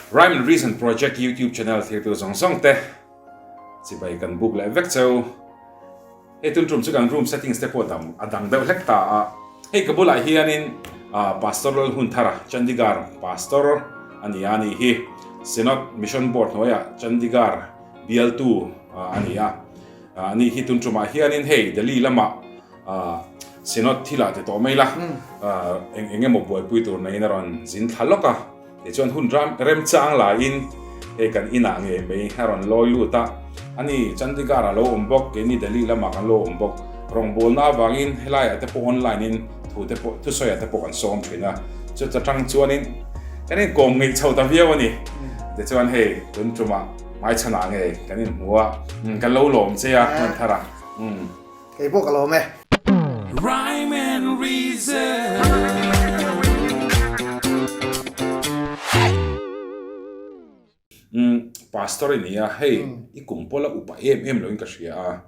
Rhyme and Reason Project YouTube channel thirtu zawng zawng te chibai kan buk leh vek cheu. Hei tun tum chu kan room settings te pawh dang a dang deuh hlek ta a. Hei ka bulah hianin Pastor Lalhunthara, Chandigarh Pastor a ni a nih hi. Synod Mission Board hnuaiah Chandigarh bialtu a ni a. Ani hi tun tumah hianin hei Delhi lamah Synod thilah ti tawh mai la, eng eng emaw buaipui tur neiin a rawn zin thla lawk a. Tichuan hun remchang laiin hei kan inah ngei mai a rawn lawi lut a. Ani Chandigarh ah lo awm bawk, keini Delhi lamah kan lo awm bawk. Rawngbawlna avangin helaiah te pawh online in thu te pawh thusawiah te pawh kan sawm thin a. Chuta tang chuanin kan inkawm ngeih chho ta viau a ni. Tichuan hei tun tumah hmaichhanah ngei kan inhmu a, kan lo lawm che a hmun tharah. Kei pawh ka lawm e. Rhyme and reason. Umm pastor i ni a, hei i kum pawh la upa em em loin ka hria a,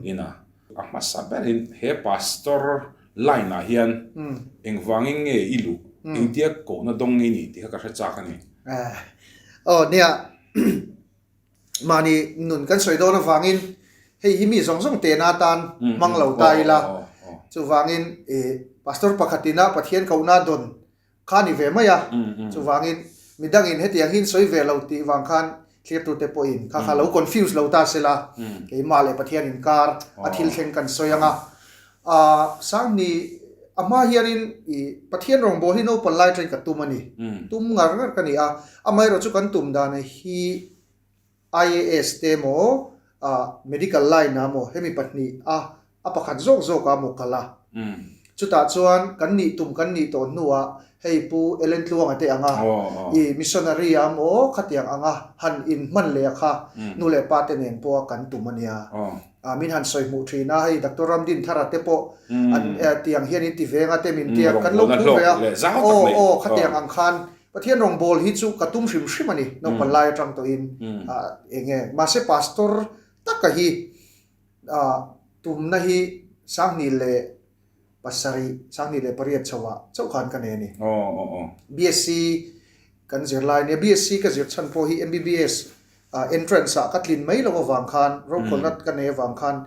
ina a hmasa berin he pastor line ah hian engvangin nge i luh, engtia kohna dawng nge i nih tih kha ka hre chak a ni. Aw nia. Mahni nun kan sawi dawn avangin hei hi mi zawng zawng tehna atan hmang lo ta ila, chuvangin Pastor pakhatina Pathian kohna dawn kha ni ve mai a, chuvangin midangin hetiang hi in sawi ve lo tih vang khan thlirtute pawhin kha kha lo confuse lo ta sela, keimah leh Pathian inkar a thil thleng kan sawi ang a. Sangni a hma hianin Pathian rawngbâwl hi naupang lai aṭangin ka tum a ni. Tum ngar ngar ka ni a, amaherawh chu kan tum dan hi IAS te emaw medical line ah emaw hemi pahnih a a pakhat zawk zawk ah emaw kal a. Chutah chuan kan nih tum kan nih tawh hnuah hei Pu Ellen Tluanga te anga i missionary ah emaw khatiang anga han inhman leh a kha nu leh pa te nen pawha kan tum a nia. Min han sawi hmuh thin a, hei Doctor Ramdinthara te pawh an tiang hian in ti veng a te min tia kan lo phur ve a, aw aw khatiang ang khan Pathian rawngbâwl hi chu ka tum hrim hrim a ni, naupang lai atang tawhin eng nge mahse Pastor taka hi tumna hi 2007, 2008 chhoah chauh khan ka nei a ni. BSc kan zir lai a nia, BSc ka zir chhan pawh hi MBBS Entrance ah ka tlin mai loh avang khan, rokhawlna ka nei avang khan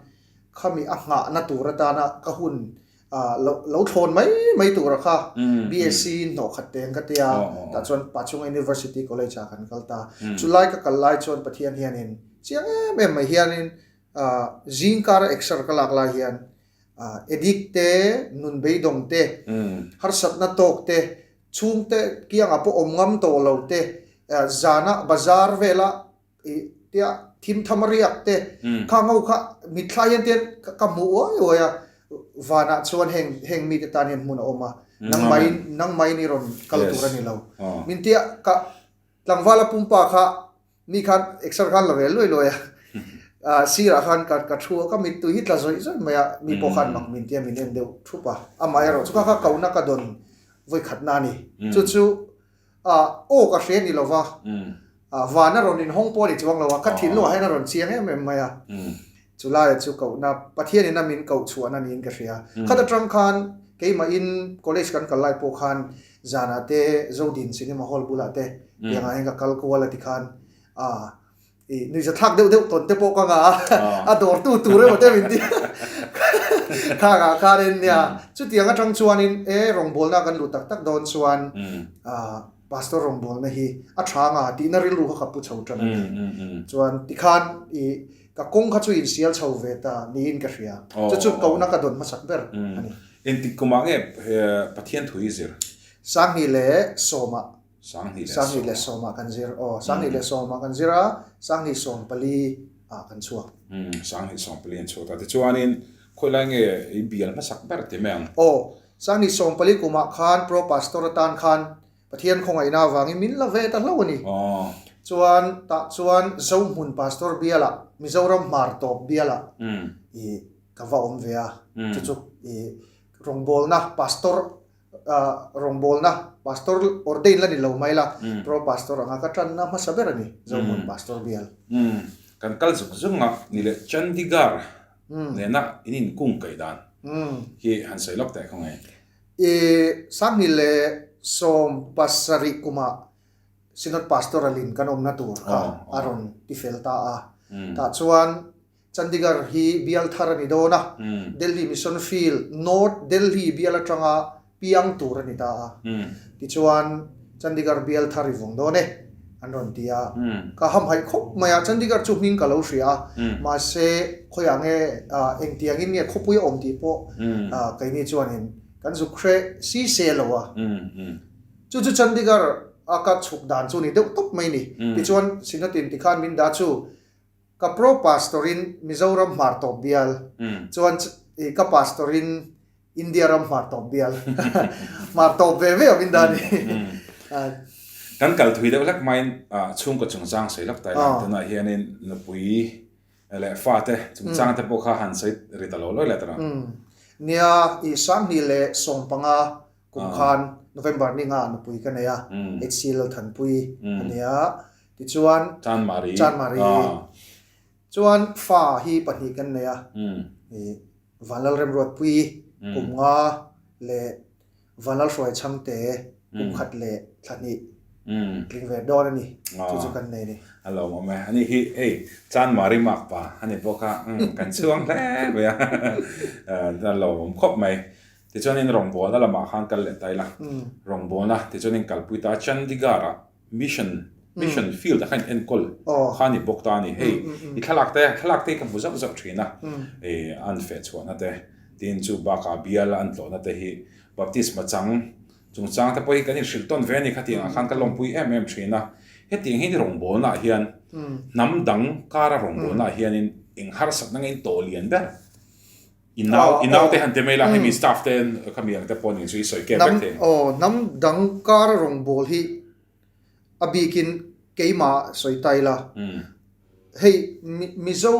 khami a nghahna tur atana ka hun lo lo thlawn mai mai tura kha BSc hnawh khat teng ka tia, tah chuan Pachunga University College ah kan kal ta. Chulai ka kal lai chuan Pathian hianin chiang em em mai hianin zingkara exer ka lak lai hian addict te, nun beidawng te, harsatna tawk te, Chhungte kiangah pawh awm ngam tawh lo te, zana bazar vela ih tia thim tham a riak te, khang ho kha mitthla hian te ka hmuh uai uai a, vanah chuan heng heng mite tan hian hmun a awm a, nangmahin nangmahin i rawn kal tur a ni lo. Min tia ka tlangvala pumpa kha Mi khan exer khan la ve luai luai a, sirah khan ka ka thu a, ka mittui hi tla zawih zawih mai a, mi pawh khan mak min tia min en deuh thup a, amaherawh chu kha kha kohna ka dawn vawi khatna a ni. Chu chu aw ka hre ni lova, van a rawn inhawng pawh a ni chuang lo a, ka thinlungah hian a rawn chiang em em mai a, chu laiah chu kohna Pathianin a min koh chhuahna niin ka hria. Khat atang khan keimahin college kan kal lai pawh khan Zanah te Zodin Cinema Hall bulah te tiangah hian ka kal kual a ti khan a i nuihza thlak deuh deuh tawn te pawh ka ngah a, a dawrtu tur emaw te min ti khangah khanin nia chutiang atang chuanin e rawngbawlna kan luh tak tak dawn chuan a pastor rawngbawlna hi a tha nga tihna rilru kha ka pu chho tan a ni. Chuan tikhan i ka kawng kha chu insial chho ve ta niin ka hria. Chu chu kohna ka dawn hmasak ber a ni. Engtik kumah nge Pathian thu hi zir? 2010ah. 2010. 2010ah kan zir. Aw, 2010ah kan zir a, 2014 ah kan chhuak. Umm, 2014 an chhuak ta. Tichuanin khawilai nge i bial hmasak ber ti mai ang? Aw, 2014 kumah khan Pro Pastor atan khan Pathian khawngaihna avangin min la ve ta hlauh a ni. Chuan tah chuan Zohmun Pastor bialah, Mizoram Hmar tawp bialah i ka va awm ve a. Chu chu i rawngbawlna Pastor rawngbawlna Pastor ordain la ni lo mai la, Pro Pastor anga ka tanna hmasa ber a ni, Zohmun Pastor bial. Kan kal zuk zung a ni leh Chandigarh nena in inkung kaih dan hi han sawi lawk teh khawnge. I 2017 kumah. Synod Pastoral in kan awmna tur kha a rawn ti fel ta a. Tah chuan Chandigarh hi bial thar a ni dawn a, Delhi Mission Field, North Delhi bial atanga piang tur a ni ta a. Tichuan Chandigarh bial thar i vawng dawn e an rawn ti a. Ka hamhaih khawp mai a, Chandigarh chu hming ka lo hria a, mahse khawiah nge engtiangin nge khawpui a awm tih pawh keini chuanin kan zuk hre si se lo a. Chu chu Chandigarh a ka chhuk dan chu ni deuh tawp mai ni. Tichuan Sinatin tikhan min dah chu ka pro pastor in Mizoram hmar tawp bial chuan ka pastor in India ram hmar tawp bial hmar tawp ve ve a min dah a ni. Kan kal thui deuh hlek maiin chhungkaw chungchang sawi lawk ta ila tunah hianin nupui leh fate chungchang te pawh kha han sawi ri ta lo lawi la tawh. Nia i 20 leh 15 Kum khan November ni nga nupui ka nei a, HC Lalthanpui a ni a, tichuan Chanmari Chanmari chuan fa hi pahnih kan nei a, Vanlalremruatpui kum nga leh Vanlalhruai Chhangte kum khat leh thla hnih tling ve dawn a ni, chu chu kan nei a ni. A lawmawm e, ani hi hei Chanmari makpa a ni bawk a, kan chhuang hle mai a, a lawmawm khawp mai. Tichuanin rawngbawlna lamah khan kal leh ta ila, rawngbawlna tichuanin kalpui ta Chandigarh-ah mission mission field-ah khan enkawl kha a ni bawk ta a ni. Hei i thlalak te thlalak te hi ka hmu zauh zauh thin a, ih an feh chhuahna te tin chu bakah bial an tlawhna te hi baptisma chang chungchang te pawh hi kan inhrilh tawn ve a ni khatiangah khan ka lawmpui em em thin a. Hetiang hi rawngbawlnaah hian hnam dang kara rawngbawlnaah hianin eng harsatna nge in tawh lian ber? I nau, i nau te han ti mai la, hemi staff te khami ang te pawh nih chu i sawi kep vek thei. Aw, hnam dang kar rawngbâwl hi a bikin keimah sawi ta ila. Hei Mizo,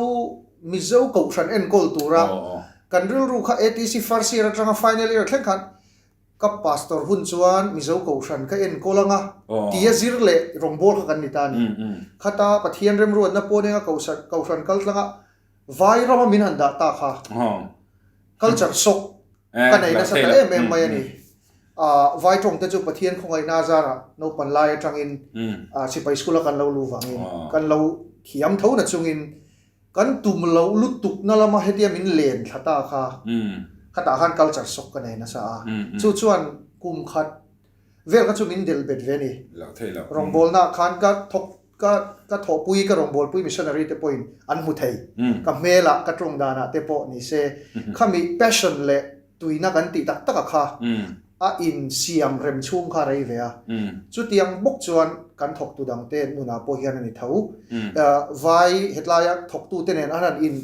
Mizo kohhran enkawl tura kan rilru kha ATC first year atanga final year thleng khan ka pastor hun chuan Mizo kohhran ka enkawl anga tia zir leh rawngbâwl kha kan ni ta a ni. Khata Pathian remruatna pawn enga kohhran kal tlanga Vai rama min han dah ta kha culture shock ka nei nasa ta em em mai a ni. Vai tawng te chu Pathian khawngaihna azarah naupan lai atangin sipai school a kan lo luh vangin kan lo thiam tho na chungin kan tum loh lutuk na lama hetia min len thla ta kha khatah khan culture shock ka nei nasa a. Chu chuan kum khat Vel kha chu min delh bet ve a ni. Loh theih loh. Rawngbawlnaah khan ka thawk ka ka thawhpui ka rawngbawlpui missionary te pawhin an hmu thei. Ka hmelah ka tawng danah te pawh ni se khami passion leh tuina kan tih tak taka kha a insiam rem chhung kha rei ve a. Chutiang bawk chuan kan thawktu dangte nunah pawh hian a ni tho. Vai hetlaia thawktute nen an han in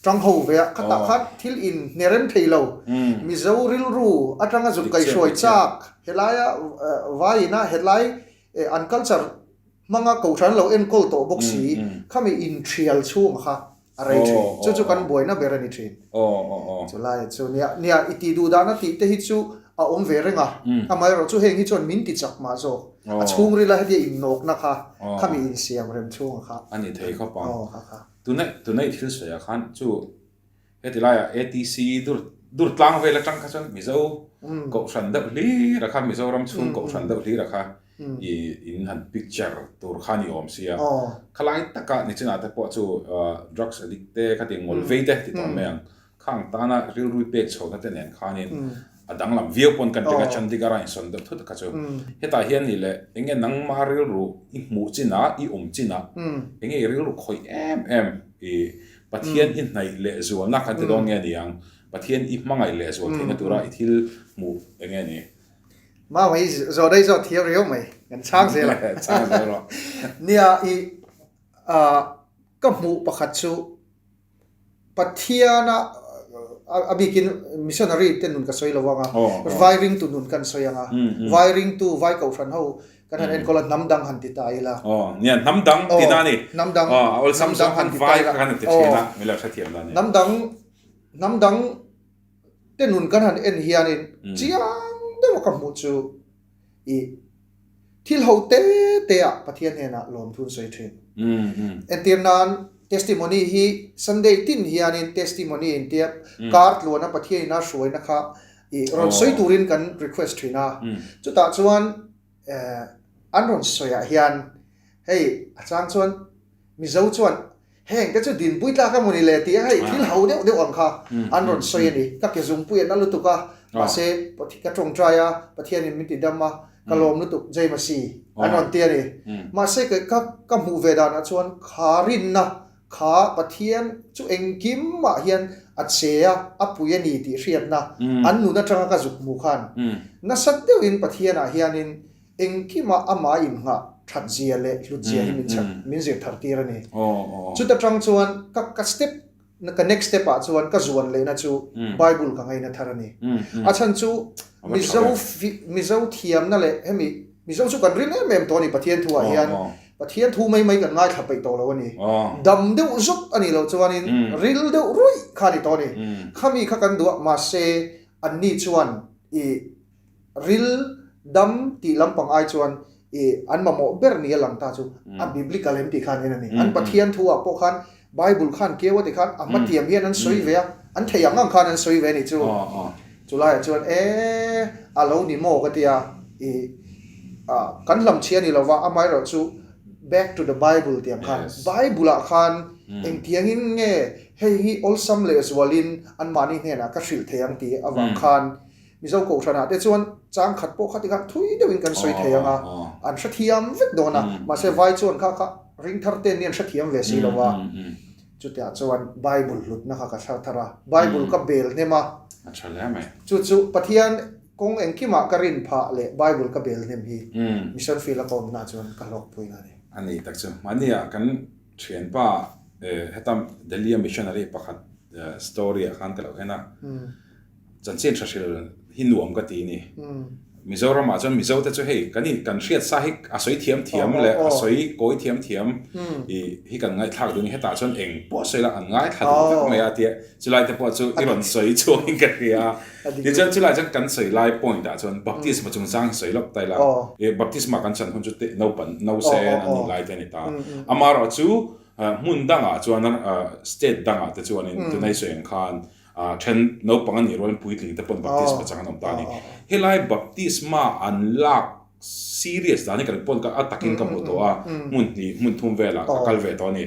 Tang ho ve a, khatah khan thil in hnerem thei lo. Mizo rilru atanga zuk kaihhruai chak helaia vaiin a helai an culture hmanga kohhran lo enkawl tawh bawk si, khami inthial chhunga kha a rei thin. Chu chu kan buaina ber a ni thin. Chulai chu nia, nia i tih duh dahna tih te hi chu a awm ve reng a, amaherawh chu heng hi chuan min ti chak mah zawk. A chhungrila hetia innawkna kha, khami insiam rem chhunga kha. A ni thei khawp ang. Tunai tunai thil sawiah khan chu heti laiah ATC dur dur tlang vel atang kha chuan Mizo kohhran deuh hlir a kha Mizoram chhung kohhran deuh hlir a kha i in han picture tur kha ni awm sia. Khalai taka nichinah te pawh chu drugs addict te khati ngawl vei te ti tawh mai ang. Khang tana rilrui pek chhohna te nen khanin a danglam viau pawn kan ring a, Chandigarh a insawn deuh thut kha chu. Hetah hian ni leh enge nangma rilru i hmuh chinah, i awm chinah enge i rilru khawih em em i Pathian i hnaih leh zualna kan ti dawn nge ni ang, Pathian i hmangaih leh zual theihna tura i thil hmuh enge ni? Mau hi zawh daih zawh thiam riau mai, kan chhang zel a. Chhang zel rawh. Nia i ka hmuh pakhat chu Pathiana a bikin missionary te nun ka sawi lo ang a, vai ringtu nun kan sawi ang a, vai ringtu, vai kohhran ho kan han enkawl a, hnam dang han ti ta ila. Aw, nia, hnam dang ti na a ni. Hnam dang, Aw, a awlsam zawng khan vai kha kan han ti thin a, min lo hrethiam dan a ni. Hnam dang, hnam dang te nun kan han en hianin chiang deuh a ka hmuh chu i Thil ho te te ah Pathian hnenah lawmthu an sawi thin. Entir nan testimony hi Sunday tin hianin testimony in tia kar tluana Pathian ina hruaina kha i rawn sawi turin kan request thin a. Chutah chuan. an rawn sawiah hian hei a chang chuan Mizo chuan heng te chu dinpui tlak a mawni le tih a hei thil ho deuh deuh ang kha an rawn sawi a ni. Ka ke zungpui a na lutuk a, mahse ka tawngtai a, Pathianin min ti dam a, ka lawm lutuk Jaimasi an rawn ti a ni. Mahse ka ka hmuh ve danah chuan kha rinna kha Pathian chu engkimah hian a che a, a pui a ni tih hriatna an nun atanga ka zuk hmuh khan nasa deuhin Pathianah hianin Engkimah amah innghah that zia leh hlut zia hi min chhan min zir thar tir a ni. Chuta tang chuan ka ka step ka next step ah chuan ka zuan lehna chu Bible ka ngaina thar a ni. A chhan chu Mizo Mizo thiamna leh hemi Mizo chu kan ring em em tawh a ni Pathian thu ah hian Pathian thu mai mai kan ngaithla peih tawh lo a ni. Dam deuh zut a nih loh chuanin ril deuh ruih kha a ni tawh a ni. Khami kha kan duh a mahse anni chuan i Ril dam tih lampang ai chuan i an mamawh ber ni a lang ta chu a biblical em tih khan en a ni. An Pathian thu ah pawh khan Bible khan keu a ti khan a hmatiam hian an sawi ve a, an thei ang ang khan an sawi ve a nih chu. Chulaiah chuan e a lo ni maw ka ti a, i kan hlamchhia ni lova amaherawh chu back to the Bible tih ang khan Bible ah khan engtiangin nge hei hi awlsam lehzualin anmahni hnenah ka hrilh thei ang tih avang khan Mizo Kohhranah te chuan chang khat pawh kha tikhan thui deuhin kan sawi thei ang a, an hrethiam vek dawn a, mahse vai chuan kha kha ring thar ten hi an hrethiam ve si lo a, chutiah chuan Bible hlutna kha ka thar thar a, Bible ka bel hnem a, chu chu Pathian kawng engkimah ka rin phah leh Bible ka bel hnem hi Mission Field a ka awmna chuan ka hlawkpui a ni. A ni tak chu, mahnia kan thianpa heta Delhi a missionary pakhat story ah khan ka lo en a, Chanchin tha hril hi nuam ka ti ni. Mizoram ah chuan Mizo te chu hei kan in kan hriat sa hi a sawi thiam thiam leh a sawi kawi thiam thiam i hi kan ngaihthlak duh ni. Hetah chuan eng pawh sawi la an ngaithla duh vek mai a tia chulai te pawh chu i rawn sawi chhuak in ka hria a. Tichuan chulai chuan kan sawi lai point ah chuan baptisma chungchang hi sawi lawk ta ila. I baptisma kan chan hun chu te naupan nause an nih lai te a ni ta. Amaherawhchu hmun dangah chuan state dangah te chuanin tunai sawi ang khan A then naupang a nih rualin puitling te pawn baptisma chang an awm ta a ni. Helai baptisma an lak serious dan hi ka pawn a takin ka hmu tawh a, hmun hnih hmun thum velah ka kal ve tawh a ni.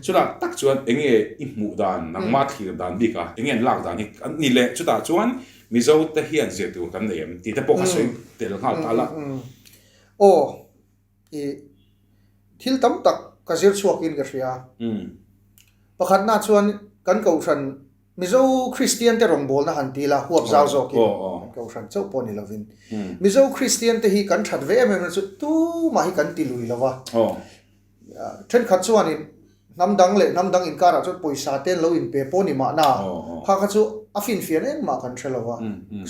Chutah tak chuan enge i hmuh dan, nangmah thlir dan bik a, enge an lak dan hi an ni leh chutah chuan Mizo te hian zir tur kan nei em tih te pawh kha sawi tel nghal ta la. Aw, i thil tam tak ka zir chhuakin ka hria. Pakhatna chuan kan kohhran Mizo Kristian te rawngbawlna han ti ila huap zau zawkin kan kohhran chauh pawh ni lovin Mizo Kristian te hi kan that ve em em na chu tumah hi kan ti lui lova. Thenkhat chuanin hnam dang leh hnam dang inkarah chuan pawisa te an lo inpe pawh ni mahna kha kha chu a finfiah engmah kan hre lova,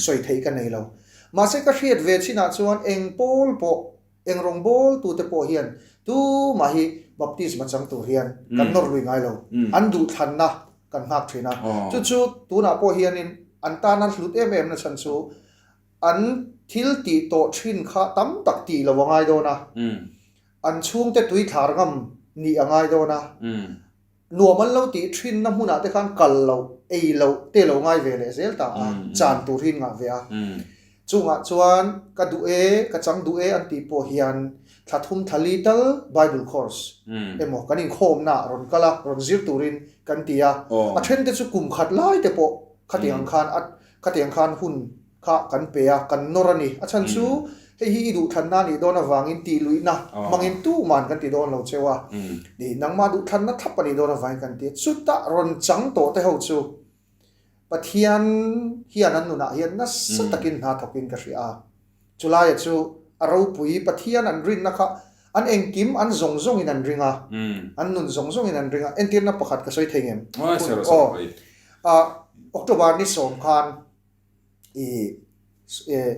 sawi theih ka nei lo. Mahse ka hriat ve chinah chuan eng pawl pawh Eng rawngbâwl tute pawh hian tumah hi baptisma chang tur hian kan nawr lui ngai lo. An duhthlanna kan nghak thin a. Chu chu tunah pawh hianin an tana hlut em em na chhan chu an thil tih tawh thin kha tam tak tih lo a ngai dawn a. An chhungte tui thlar ngam nih a ngai dawn a. Nuam an lo tih thinna hmunah te khan kal loh, ei loh te lo ngai ve leh zel ta a, chan tur hi an ngah ve a. Chungah chuan ka duh e, ka chang duh e an tih pawh hian thla thum thla li tal Bible course emaw kan inkhawmna ah rawn kal a, rawn zir turin kan ti a. A then te chu kum khat lai te pawh khatiang khan a khatiang khan hun kha kan pe a, kan nawr a ni. A chhan chu hei hi i duhthlanna a nih dawn avangin tih luihna hmangin tuman kan ti dawn lo cheu a, ni nangmah duhthlanna thlap a nih dawn avangin kan ti a. Chutah rawn chang tawh te ho chu Pathian hian an nunah hian nasa takin hna thawkin ka hria a. Chulaia chu a ropui Pathian an rinna kha an engkim an zawng zawngin an ring a, an nun zawng zawngin an ring a. Entirna pakhat ka sawi thei ngem? Aw, October ni sawm khan i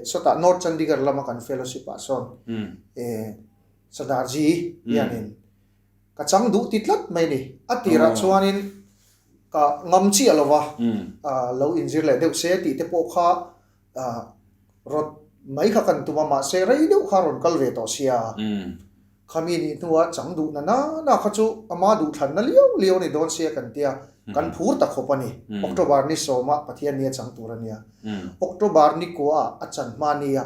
sawtah North Chandigarh lama kan fellowship ah sawn Sardarji hianin ka chang duh ti tlat mai ni. A tirah chuanin ka ngam chiah lo va, lo inzir leh deuh se tih te pawh kha rawt mai kha kan tum a, mahse rei deuh kha rawn kal ve tawh sia. Khami nih hnua chang duh na na na kha chu ama duhthlanna liau liau a ni dawn sia kan tia, kan phur ta khawp a ni. October ni sawma Pathian nia chang tur a nia. October ni kuaah a chan hma nia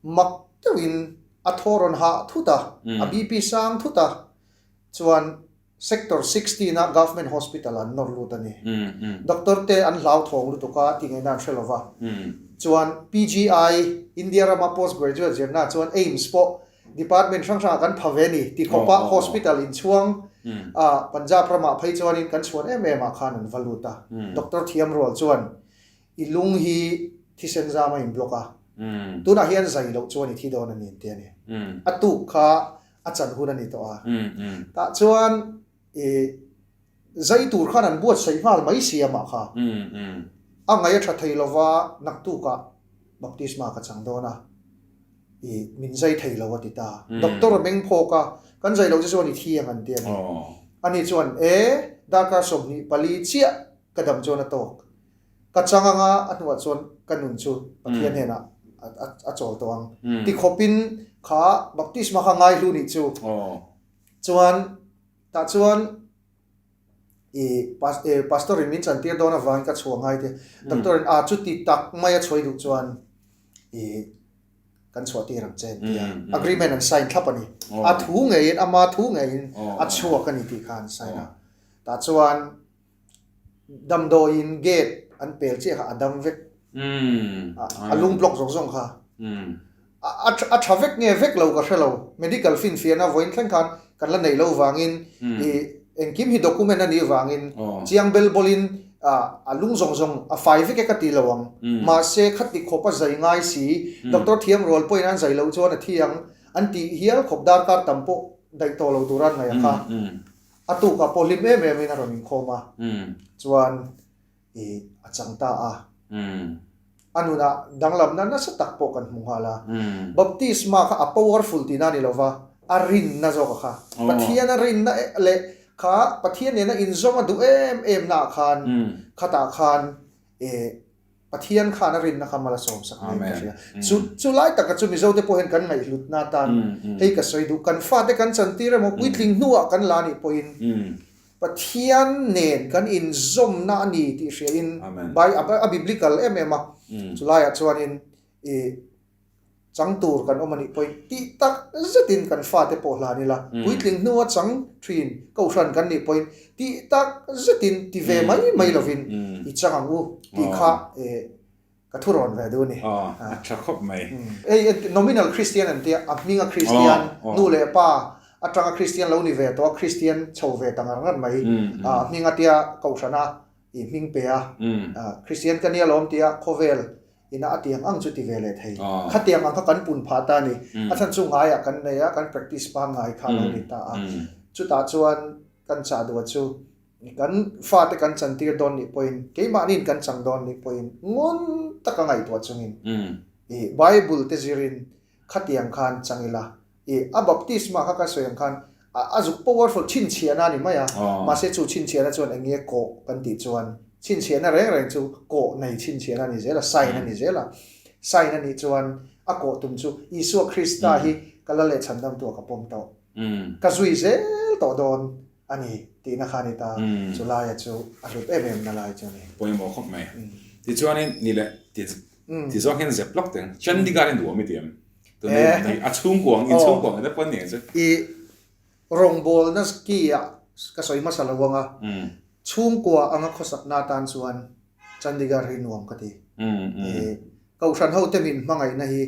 mak deuhin. A thaw rawn hah thut a, a BP sang thut a, chuan Sector 16 a Government Hospital ah an nawr lut a ni. Doctor te an hlauthawng lutuk a tih ngaihna an hre lo va. Chuan PGI, India rama Post Graduate zirna chuan AIIMS pawh Department hrang hrangah kan pha ve a ni ti khawpa hospital inchhuang a Punjab ramah phei chuanin kan chhuan em em ah khan an va lut a. Doctor thiam rual chuan I lung hi thisen zam a in block a, tunah hian zai loh chuan i thi dawn a ni an ti a ni. A tuk kha a chan hun a ni tawh a. Tah chuan i zai tur khan an buatsaih nghal mai si amah kha. A ngaih a tha thei lova naktukah baptisma ka chang dawn a, i min zai thei lo a ti ta. Doctor a meng phawk a, kan zai loh che chuan i thi ang an ti a ni. Ani chuan, E, darkar 24 chiah ka dam chuan a tawk. Ka chang anga a hnuah chuan ka nun chu Pathian hnenah a chawl tawh ang. Ti khawpin kha baptisma kha ngaihlu nih chu. Chuan tah chuan i pastor in min chantir dawn avangin ka chhuah ngai te. Doctor in a chuti tak mai a chhuai duh chuan i kan chhuah tir ang che an ti a. Agreement an sign thlap a ni. A thu ngeiin ama thu ngeiin a chhuak a ni tih kha an sign a. Tah chuan Damdawiin gate an pel chiah kha a dam vek. A lung block zawng zawng kha. A tha vek nge vek lo ka hre lo. Medical finfiahna vawiin thleng khan kan la neih loh vangin i engkim hi document a nih vangin chiang bel bawlin a lung zawng zawng a fai vek e ka ti lo ang. Mahse khati khawp a zai ngai si, doctor thiam rual pawhin an zai loh chuan a thi ang an tih hial khawp darkar tam pawh daih tawh lo tura an ngaih a kha. A tukah pawh hlim em em in a rawn inkhawm a, chuan i a chang ta a. A nunah danglamna nasa tak pawh kan hmu nghal a. Baptisma kha a powerful tihna a ni lova, a rinna zawk a kha. Pathian a rinna leh kha Pathian nena inzawm a duh em em naah khan khatah khan i Pathian khan a rinna kha mal a sawmsak niin ka hria. Chu chu lai taka chu Mizote pawh hian kan ngaihhlutna atan hei ka sawi duh. Kan fate kan chantir emaw puitling hnuah kan la nih pawhin Pathian nen kan inzawmna a ni tih hriain a biblical em em a. Chu laiah chuanin i Chang tur kan awm a nih pawhin tih tak zetin kan fate pawh hlan ila, puitling hnua chang thin kohhran kan nih pawhin tih tak zetin ti ve mai mai lovin i chang ang u tih kha ka thu rawn ve duh a ni. A tha khawp mai. Hei nominal Christian an tia, a hminga Christian, nu leh pa atanga Christian lo ni ve tawh a, Christian chho ve ta ngar ngar mai, a hminga tia kohhrana i hming pe a, Christian ka nia lawm tia khawvel Ina a tiang ang chu ti ve leh thei. Khatiang ang kha kan pun phah ta a ni. A chhan chu ngaiah kan nei a, kan practice pangngai kha a lo ni ta a. Chutah chuan kan chah duh chu kan fate kan chantir dawn nih pawhin, keimahniin kan chang dawn nih pawhin ngun taka ngaihtuah chungin i Bible te zirin Khatiang khan chang ila, i a baptisma kha ka sawi ang khan a zuk powerful chhinchhiahna a ni mai a, mahse chu chhinchhiahna chuan eng nge kawh kan tih chuan chhinchhiahna reng reng chu kawh nei chhinchhiahna a ni zel a, sign a ni zel a, sign a nih chuan a kawh tum chu Isua Krista hi ka la leh chhandamtu ah ka pawm tawh, ka zui zel tawh dawn a ni tihna kha a ni ta, chu laia chu a hlut em em na lai chu a ni. Pawimawh khawp mai. Tichuanin ni leh ti Ti zawng hian zep lawk teng. Chandigarh hi nuam i ti em? Tunei a chhungkuang, in chhungkuang ina pawn ni ang chu. I rawngbawlna ski ah ka sawi hmasa lo ang a, chhungkua anga khawsakna atan chuan Chandigarh hi nuam ka ti. I Kohhran ho te min hmangaihna hi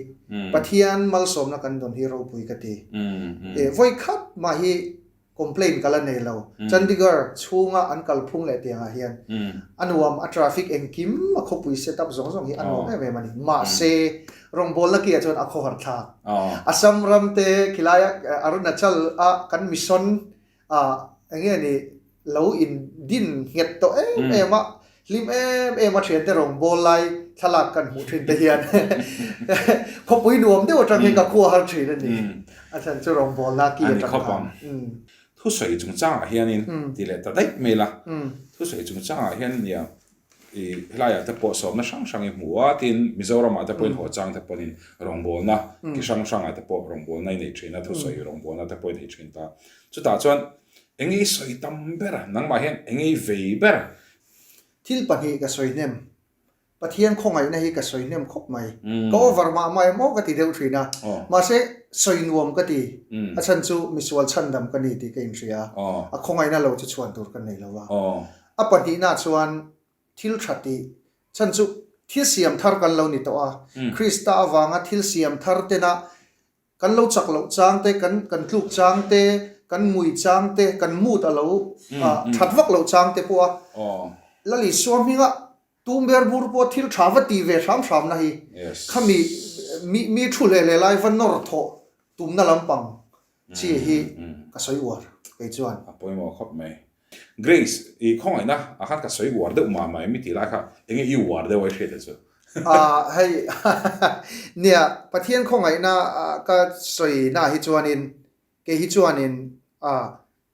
Pathian malsawmna kan dawn hi ropui ka ti. I vawikhat mah hi Complaint ka la nei lo. Chandigarh chhunga an kalphung leh tiangah hian a nuam, a traffic engkim, a khawpui set up zawng zawng hi a nuam em em a ni. Mahse, rawngbawlna kiah chuan a khawhar thlak. Assam ram te khilaia Arunachal a kan mission ah eng nge ni lo in din nghet tawh em em a, Hlim em em a thiante rawngbâwl lai thlalak kan hmuh thin te hian khawpui nuam deuh atang hian ka khua har thin a ni. A chhan chu rawngbâwlna ki atang khan. Thusawi chungchangah hianin ti leh ta daih mai la, thusawi chungchangah hian nia i helaiah te pawh sawmna hrang hrang i hmu a, tin Mizoramah te pawhin haw chang te pawhin rawngbâwlna ki hrang hrangah te pawh rawngbâwlna i nei thin a, thusawi rawngbâwlna te pawh i nei thin ta. Chutah chuan eng nge i sawi tam ber a, nangmah hian eng nge i vei ber? Thil pahnih ka sawi hnem. Pathian khawngaihna hi ka sawi hnem khawp mai. Ka over mah mah em aw ka ti deuh thin a. Mahse, sawi nuam ka ti. A chhan chu misual chhandam ka ni tih ka inhria a. A khawngaihna lo chu chhuan tur ka nei lo va. A pahnihna chuan thil tha tih chhan chu thil siam thar kan lo ni tawh a. Krista avanga thil siam thar tena Kan lo chak loh chang te, kan kan tluk chang te, kan ngui chang te, kan mood a lo that vak loh chang te pawh a Lal Isua hminga tum ber bur pawh thil tha va ti ve hram hram na hi khami mi mi thu hle hle lai va nawr thawh tumna lampang chi hi ka sawi uar kei chuan. A pawimawh khawp mai. Grace, i khawngaihna ah khan ka sawi uar deuh mah mah em i tih lai kha enge i uar deuh a i hriat chu? Ah hei nia Pathian khawngaihna ka sawi na hi chuanin kei hi chuanin ah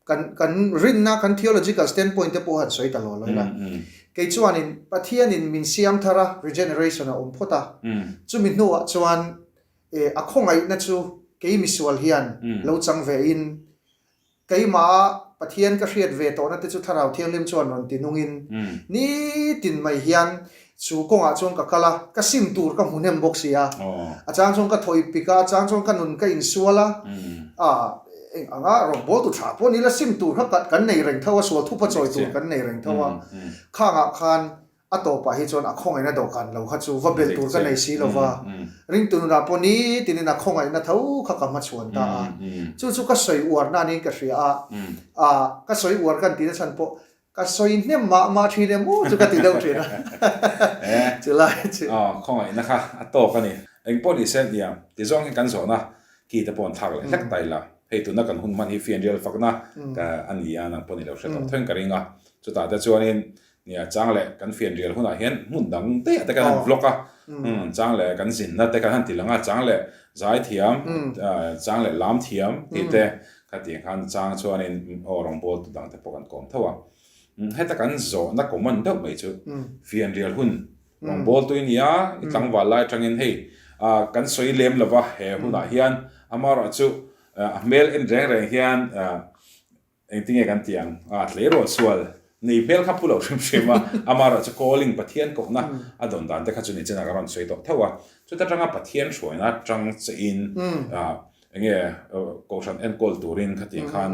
kan kan rinna kan theological standpoint te pawh han sawi ta lo lo ila kei chuanin Pathianin min siam thar a regeneration a awm phawt a chumi hnuah chuan a khawngaihna chu kei misual hian lo chang ve in Keimah Pathian ka hriat ve tawhna te chu Thlarau Thianghlim chuan rawn ti nungin nitin mai hian chu kawngah chuan ka kal a, ka sim tur ka hmu hnem bawk si a. A chang chuan ka thawi pik a, a chang chuan ka nun ka insual a, ah eng anga rawngbawltu tha pawh ni la sim tur kha kan nei reng tho a, sual thupa chawi tur kan nei reng tho a, khangah khan A tawpah hi chuan a khawngaihna dawhkan lo kha chu va belh tur ka nei si lo va, ringtu nunah pawh nitinin a khawngaihna tho kha ka hmachhuan ta a. Chu chu ka sawi uar na niin ka hria a, ah ka sawi uar kan tihna chhan pawh ka sawi hnem mah mah thin em aw chu ka ti deuh thin a, chulai chu. Aw, khawngaihna kha a tawk a ni. Engpawh ni se nia, tizawng hi kan zawhna ki te pawh an thlak leh hlek ta ila. Hei tuna kan hun hman hi fianrial fakna a ni a, nang pawh ni lo hre tawh thawin ka ring a. Chutah te chuanin Nia, chang leh kan fianrial hunah hian hmun dang daih ah te kan han vlog a, chang leh kan zinna te kan han ti lang a, chang leh zai thiam, chang leh lam thiam tih te khatiang khan chang chuanin aw rawngbawltu dang te pawh kan kawm tho a. Heta kan zawhna common deuh mai chu fianrial hun rawngbawltu i nia, i tlangval lai atangin hei kan sawi lem lova he hunah hian amaherawhchu a hmel en reng reng hian Engtinge kan tih ang? A tleirawl sual nei hmel kha pu lo hrim hrim a, amaherawh chu calling Pathian kohna a dawn dan te kha chu nichin ah ka rawn sawi tawh tho a, chuta tanga Pathian hruaina tang che in enge kohhran enkawl turin khatiang khan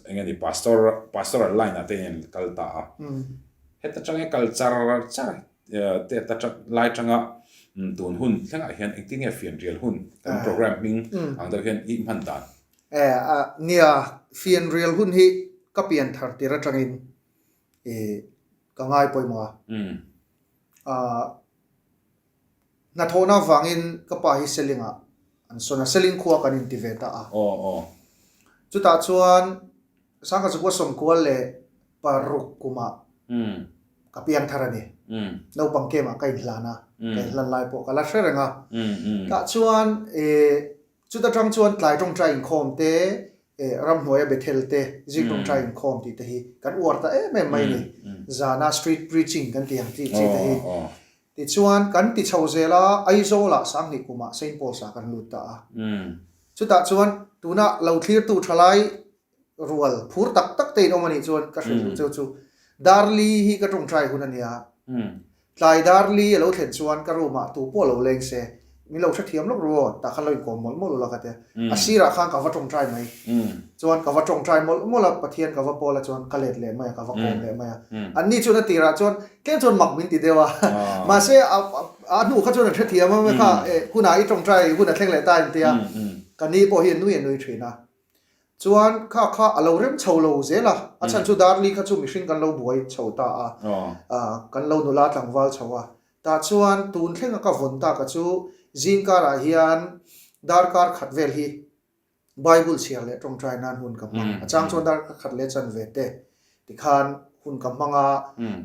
enge ni pastor pastoral line ah te in kal ta a, heta tang e kal char char te ta lai tanga tun hun thlengah hian engtinge fianrial hun kan program hming ang deuh hian i hman dan. E a, nia, fianrial hun hi ka pian thar tir atangin e ka ngai pawimawh a. A, hnathawhna avangin ka pa hi Selingah an sawn a, Seling khua kan inti ve ta a. Chutah chuan Sangha Chukua Sawmkual leh paruk kumah ka piang thar a ni. Naupang kemah ka inhlan a, ka inhlan lai pawh ka la hre reng a. Tah chuan e Chuta tang chuan tlai tawngtai inkhawm te, ramhnuaia Bethel te, zing tawngtai inkhawm tih te hi kan uar ta em em mai a ni. Zana street preaching kan tih ang tih chi te hi. Tichuan kan ti chho zel a, Aizawlah Sanghnih kumah Saint Paul's-ah kan lut ta a. Chutah chuan tuna lo thlirtu thalai rual phur tak tak te in awm a nih chuan ka hrilh duh cheu chu Darli hi ka tawngtai hun a nia. Tlai Darli a lo thlen chuan ka room ah tu pawh lo leng se, min lo hrethiam lawk ru aw, tah khan lo inkawm mawlh mawlh ula ka ti a. A sirah khan ka va tawngtai mai. Chuan ka va tawngtai mawlh mawlh a, Pathian ka va pawl a chuan ka let leh mai a, ka va kawm leh mai a. Anni chuan a tirah chuan tlem chuan mak min ti deuh a. Mahse a hnu kha chuan an hrethiam a, kha hunah i tawngtai hun a thleng leh ta in tia. Ka ni pawh hi a nui a nui thin a. Chuan kha kha a lo rem chho lo zel a, a chhan chu Darli kha chu mihring kan lo buai chho ta a, kan lo nula tlangval chho a. Tah chuan tun thlenga ka vawn tak a chu zingkarah hian darkar khat vel hi Bible chhiar leh tawngtai nan hun ka hmang. A chang chuan darkar khat leh chanve te tikhan hun ka hmang a,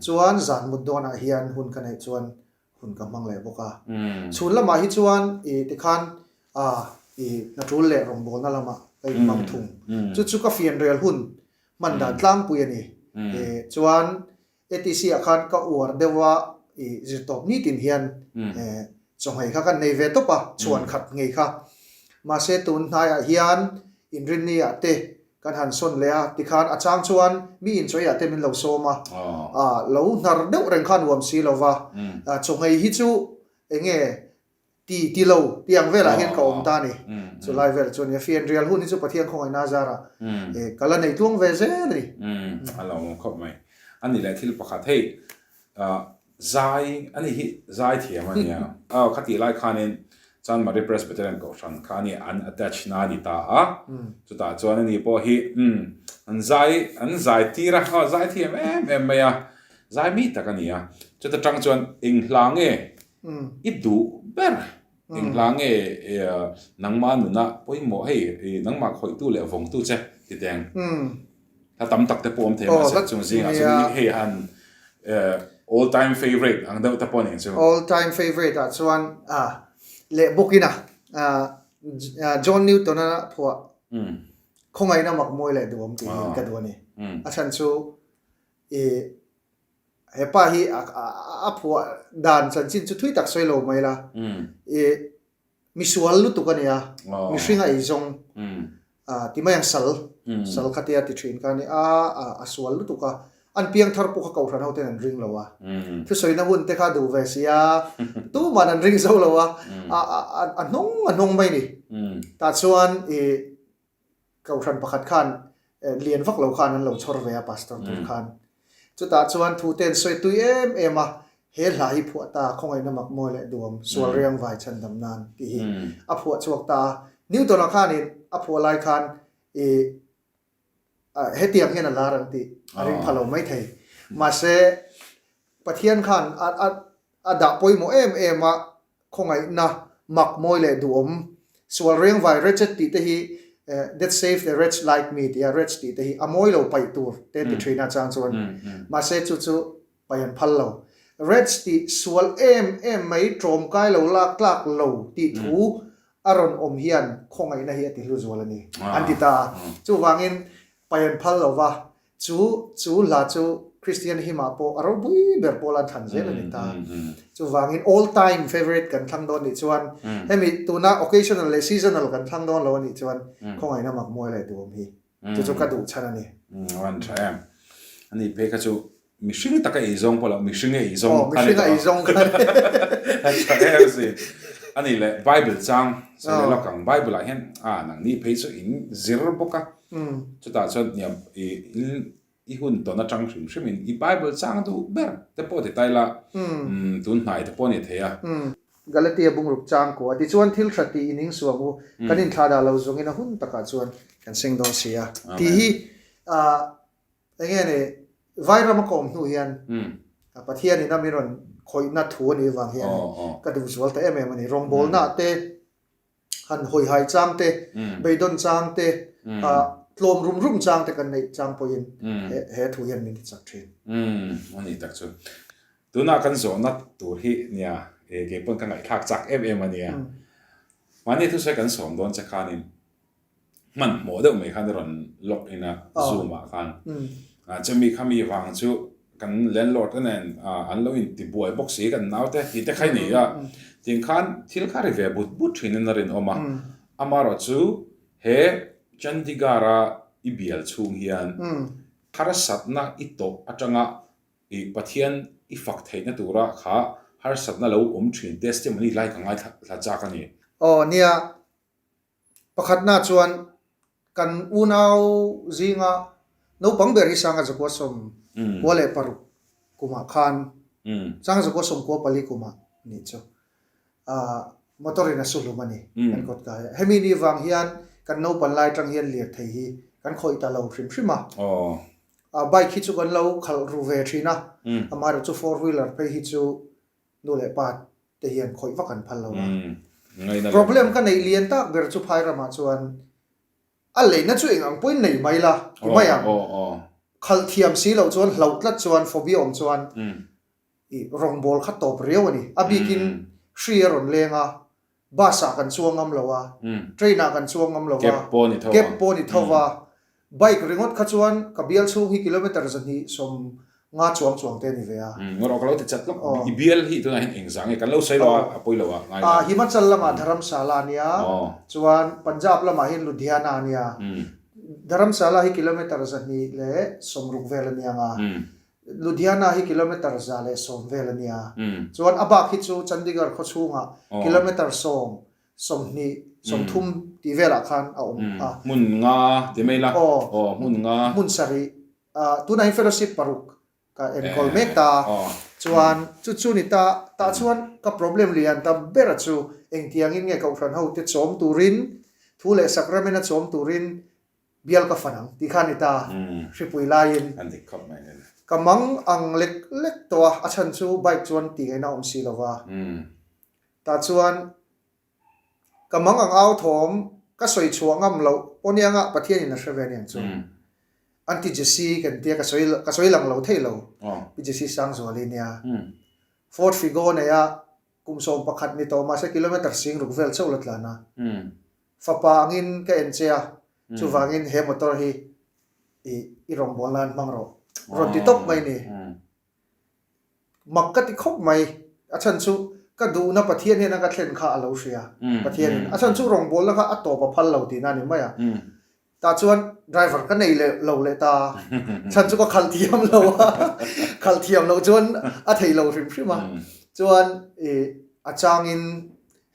chuan zan mut dawnah hian hun ka neih chuan hun ka hmang leh bawk a. Chhun lamah hi chuan i tikhan a i hnatul leh rawngbawlna lamah ka inhmang thung. Chu chu ka fianrial hun hman dan tlangpui a ni. I chuan ATC ah khan ka uar deuh a i zirtawp nitin hian chawhmeh kha kan nei ve tawp a, chhuan khat ngei kha. Mahse tun hnaiah hian inrinni ah te. Kan han sawn leh a, tikhan a chang chuan mi inchawih ah te min lo sawm a, lo hnar deuh reng kha nuam si lo va, chawhmei hi chu eng nge ti ti lo tih ang velah hian ka awm ta a ni. Chu lai vel chu a ni a, fianrial hun hi chu Pathian khawngaihna zarah ka la nei tluang ve zel a ni. A lo awm khawp mai. A ni leh thil pakhat hei Zai a nih hi zai thiam a nia. Aw kha tih lai khanin Chanmari Presbyterian Kohhran kha a ni an attach na a ni ta a, chutah chuan a ni pawh hi umm an zai an zai tir a, aw zai thiam em em mai a, zai mi tak a ni a, chuta tang chuan eng hla nge i duh ber, eng hla nge nangmah nuna pawimawh hei nangmah khawihtu leh vawngtu che ti teng. Hla tam tak te pawh awm thei mahse chung zingah chuan hei han all time favourite ang deuh te pawh nen chu. All time favourite ah chuan leh bawkin a John Newton a phuah khawngaihna mak mawi leh duhawm tih hi ka duh a ni. A chhan chu i hepa hi a phuah dan chanchin chu thui tak sawi lo mai la i Misual lutuk a nia, mihring a eizawng ti mai ang sal, sal kha tia ti thin kha a ni a, a sual lutuk a, an piang thar pawh kha kohhran ho ten an ring lo a, thusawina hun te kha duh ve si a, tuman an ring zo lo a, a hnawng a hnawng mai a ni. Tah chuan i Kohhran pakhat khan lian vak lo khan an lo chhawr ve a pastor tur khan. Chutah chuan thu te an sawi tui em em a, he hla hi phuah ta khawngaihna mak mawi leh duam sual riang vai chhan dam nan tih hi a phuah chhuak ta a. Newton-a khanin a phuah lai khan i hetiang hian a lar ang tih a ring pha lo maithei. Mahse Pathian khan a dah pawimawh em em a, Khawngaihna, mak mawi leh duhawm, sual rengvai wretched tih te hi that saved a wretch like me tia wretch tih te hi a mawi lo paih tur te ti thin a chang chuan mahse chu chu paih an phal lo. Wretch tih sual em em mai tawmkai lo lak tlak lo tih thu a rawn awm hian khawngaihna hi a ti hlu zual a ni an ti ta a. Chuvangin paih an phal lo va, Chu chu hla chu Kristian himah pawh a ropui ber pawl an thlan zel a ni ta. Chuvangin all time favourite kan thlang dawn nih chuan hemi tuna occasional leh seasonal kan thlang dawn lo a nih chuan khawngaihna mak muai leh duhawm hi chu chu ka duh chhan a ni. A van tha em. Ani phei kha chu mihring taka ei zawng pawh lo, mihring a ei zawng kha ni tawh. Aw, mihring a ei zawng kha ni. A tha em si. Ani leh Bible chang sawi leh lawk ang. Bible ah hian a nangni phei chu in zir bawk a. Chutah chuan nia i i hun tawn atang hrim hrimin i Bible chang duh ber te pawh ti tai la, tun hnai te pawh a ni thei a. Galatia bungruk chang kuah tichuan thil tha tih in ingsuang u, kan inthlah dah lo zawngin a hun takah chuan kan seng dawn si a tih hi eng nge ni Vairama ka awm hnu hian Pathianin a min rawn khawihna thu a nih avang hian ka duh zual ta em em a ni. Rawngbawlnaah te han hawihai chang te, beidawn chang te, tlawm rum rum chang te kan neih chang pawhin he thu hian min ti chak thin. Umm, a ni tak chu. Tunah kan zawhna tur hi nia, kei pawn ka ngaihthlak chak em em a nia. Mahni thusawi kan sawm dawn che khanin hmanhmawh deuh mai khan a rawn log in a Zoom ah khan. Chumi khami vang chu kan landlord te nen an lo in ti buai bawk si kan naute tih te kha i nei a. Tin khan thil kha ri ve but but thin in a rinawm a. Amaherawh chu he Chandigarh a i bial chhung hian harsatna i tawh atanga i Pathian i fak theihna tura kha harsatna lo awm thin testimony lai ka ngaithla chak a ni. Aw nia, Pakhatna chuan kan unau zinga naupang ber hi Sanga Zakua 96 kumah khan Sanga Zakua 94 kumah nih chu motor in a su hlum a ni kan kawt kai a. Hemi ni vang hian kan naupan lai atang hian lirthei hi kan khawih ta lo hrim hrim a. Bike hi chu kan lo khalh ru ve thin a, amaherawhchu four wheeler phei hi chu Nu leh pa te hian khawih vak an phal lo a. Problem ka neih lian tak ber chu phai ramah chuan a leina chu eng ang pawhin nei mai la ti mai ang. Khalh thiam si loh chuan hlauh tlat chuan phobia awm chuan i rawngbâwl kha tawp riau a ni. A bikin hri a rawn leng a, Bus ah kan chuang ngam lo a, train ah kan chuang ngam lo a, cab pawh ni tho va, bike ringawt kha chuan ka bial chhung hi kilometer 250 chuang chuang te a ni ve a. Ngaw rawh ka lo ti chat lawk, i bial hi tunah hian eng zah nge kan lo sawi lo a, a pawi lo a ngai lo. Himachal lamah Dharamsala a nia, chuan Punjab lamah hian Ludhiana a nia. Dharamsala hi kilometre 260 vel a nia nga, Ludhiana hi kilometre 110 vel a nia. Chuan a bak hi chu Chandigarh khaw chhungah kilometre 10, 20, 30 tih velah khan a awm a. Hmun nga ti mai la. Aw, hmun nga. Hmun sarih. Tunah hi fellowship paruk Ka enkawl mek ta. Chuan chu chu ni ta, tah chuan ka problem lian ta ber chu engtiangin nge Kohhran ho te chawm turin, thu leh sakramen a chawm turin bial ka fan ang tih kha ni ta, hripui laiin. Ka mang ang lek lek tawh a, a chhan chu bike chuan tih ngaihna a awm si lo va. Tah chuan Ka mang ang au thawm ka sawi chhuah ngam loh pawh nia Pathian in a hre ve aniang chu. Anti Jesse kan tia ka sawi ka sawi lang lo thei lo. Pi Jesse Sangzuali nia. Ford Figo nei a kum 11 ni tawh mahse kilometer 6000 vel chauh la tlan a. Fapa angin ka en che a, chuvangin he motor hi i i rawngbâwl nan hmang rawh. Rawn ti tawp mai ni. Mak ka ti khawp mai. A chhan chu ka duhna Pathian hian a ka thlen kha a lo hria. Pathian in a chhan chu rawngbawlna kha a tawp a phal lo tihna a ni mai a. Tah chuan driver ka nei leh lo leh ta. Chhan chu ka khalh thiam lo a. Khalh thiam loh chuan a theih lo hrim hrim a. Chuan i a changin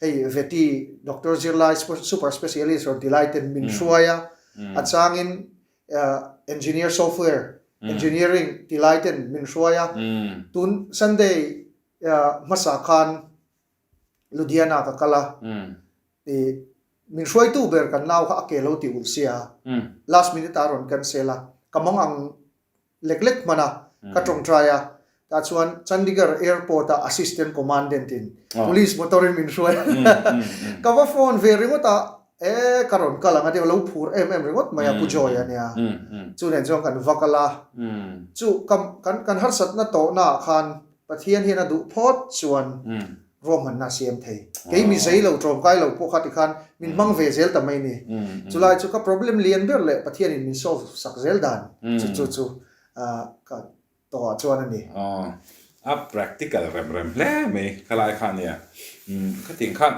hei Veti doctor zirlai super specialist rawn ti lai ten min hruai a. A changin engineer software engineering ti lai ten min hruai a tun Sunday hmasa khan Ludhiana ka kal a i min hruaitu ber kan nau kha a ke lo ti ulh sia last minute ah a rawn cancel a ka mang ang lek lek hman a ka tawngtai a tah chuan Chandigarh airport ah assistant commandant in police motor in min hruai a ka va phone ve ringawt a e ka rawn kal ang a tia lo phur em em ringawt mai a Pu Joy a nia chu nen chuan kan va kal a chu ka kan kan harsatna tawhna ah khan Pathian hian a duh phawt chuan ruahmanna a siam thei kei mi zei lo tlawmkai lo pawh kha tikhan min hmang ve zel ta mai ni chulai chu ka problem lian ber leh Pathian in min solve sak zel dan chu chu chu ka tawhah chuan a ni. Aw, a practical rem rem hle mai khalai kha nia. Khatiang kha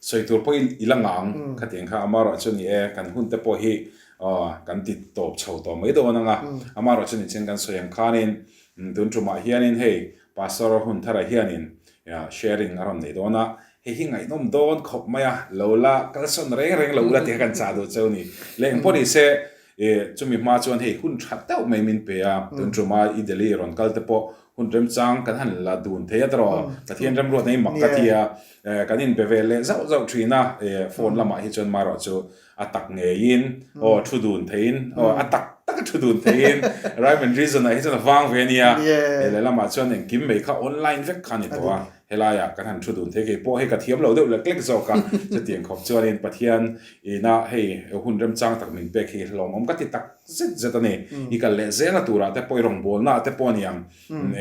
sawi tur pawh i la ngang khatiang kha amaherawh chu ni e, kan hun te pawh hi kan ti tawp chho tawh mai dawn ang a, amaherawh chu ni chin kan sawi ang khanin tun tumah hianin hei Pastor hun tharah hianin sharing a rawn nei dawn a, hei hi ngaihnawm dawn khawp mai a, lo la kalsawn reng reng lo ula tih kha kan chah duh cheu ni. Leh engpawh ni se E, chumi hma chuan hei hun tha deuh mai min pe a, tun tuma i Delhi rawn kal te pawh hun remchang kan han la dun thei a tawh, Pathian remruat nei mak ka ti a, e, kan inbe ve leh zauh zauh thin a, e, phone lamah hi chuan marawh chu a tak ngeiin, aw, thu dun theiin, aw, a tak taka thu dun theiin, rhyme and reason ah hi chuan a vang ve a nia, he lehlamah chuan engkim mai kha online vek kha a ni tawh a, helaiah kan han thu dun thei, kei pawh hei ka thiam lo deuh lek lek zawk a, chutiang khawp chuanin Pathian Ina hei hun remchang tak min pek hi hlawmawm ka ti tak zet zet a ni. I kal leh zelna turah te pawh i rawngbawlna ah te pawh a ni ang.